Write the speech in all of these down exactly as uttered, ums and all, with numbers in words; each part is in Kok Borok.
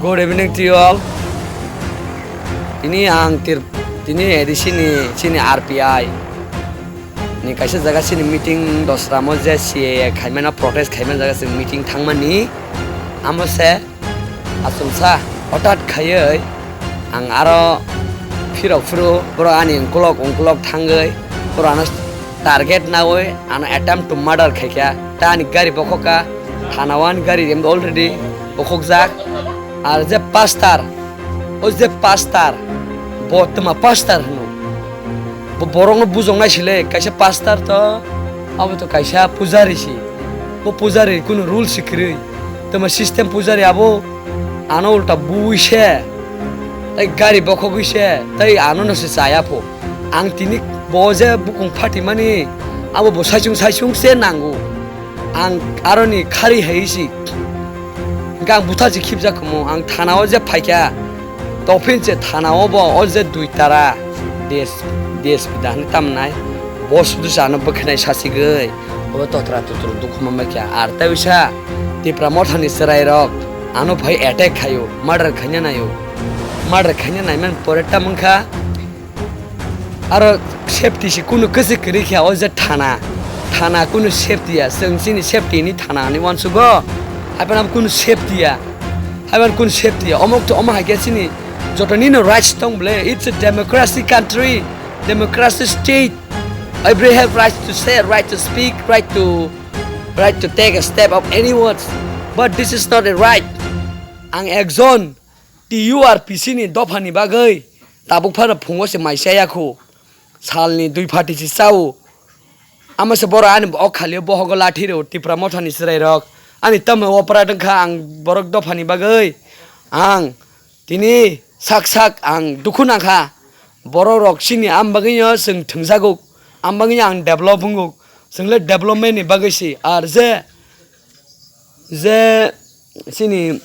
Good evening to you all. Tini ang tir tini A D C ni chini R P I ni kaisa jaga chini meeting dosramo je C A A khaimano protest khaimani jaga chwng meeting thangmani amo se achomsa hotat khaiwi ang aro phirok phuru borok ani ungkulok ungkulok thangwi borok ano target nawi ano attempt to murder khaikha ta ani gari bokhokha thana o ani gari already bokhokjak. Ar je pastor, o je pastor, bo tma pastor hwno. Bo borokno bujoknai sile, kaisa pastor to, abo to kaisa pujari si. Bo pujari kunu rule si kwrwi. Tma system pujari abo ano ulta bui se, tei gari bokhogwi se, tei ano no se chaya pho. Ang tini bo je bukung phatimani, abo bo saichung saichung se nango. Ang aroni khari hai si. Hingke ang butharchi khibjak kamo, ang thana o je phaikha, tophin se thana o bo o je dui tara D S, D S P da hinui tamnai, bo sudu se ano bwkhanai sasigwi, obo totra totra dukhu manbaikha. Ar tei bisa Tipra Mothani chwrairok ano phai attack khaio, murder khaina naio, murder khaina naimani pore tamo wngkha. Aro safety se kunu kwchwk kwrwi khe o je thana, thana kunu safety ya, chwng chini safety ni thana hinui uansugo, haiphano kunu safety ya, haiphano kunu safety ya, omo to omo hai khe chini joto nino rights tong bole, it's a democracy country, democracy state, every have rights to say, right to speak, right to, right to take a step of any words, but this is not a right. Ang ekjon T U R P C ni dophani bagwi tabuk phano phungo se mai chaya khu. Salni dui phati se chao. Amo se borok ani o khalio bohogo lathi rw Tipra Mothani chwrairok. Ani tamo operat wngkha ang borok dophani bagwi. Ang tini sak sak ang dukhu nangkha. Borok rok chini am bagwino chwng thwngjago. Am bagwino ang develop wngo. Chwng le development ni bagwi se. Ar je je chini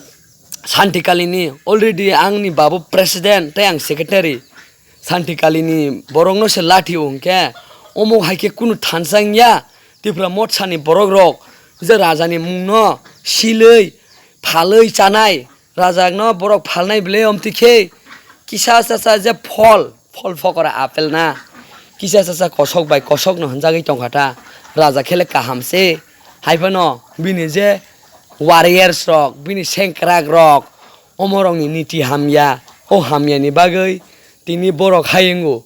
Santi Kalini already angni babu president tei ang secretary. Santi Kalini borokno se lathi o hwnkhe omo hai khe kunu thansa wngya. Tipra Mothani borok rok je raja ni mungno silwi phalwi chanai, raja no borok phalnai bwle omtwi khe kisa chacha je phol, phol phokora apple na kisa chacha kosok bai kosok no hwnjagwi tongkha ta. Raja khe le kaham se. Haiphano bini je warriors rok, bini sengkrak rok, omorokni niti hamya, o hamyani bagwi tini borok hai wngo.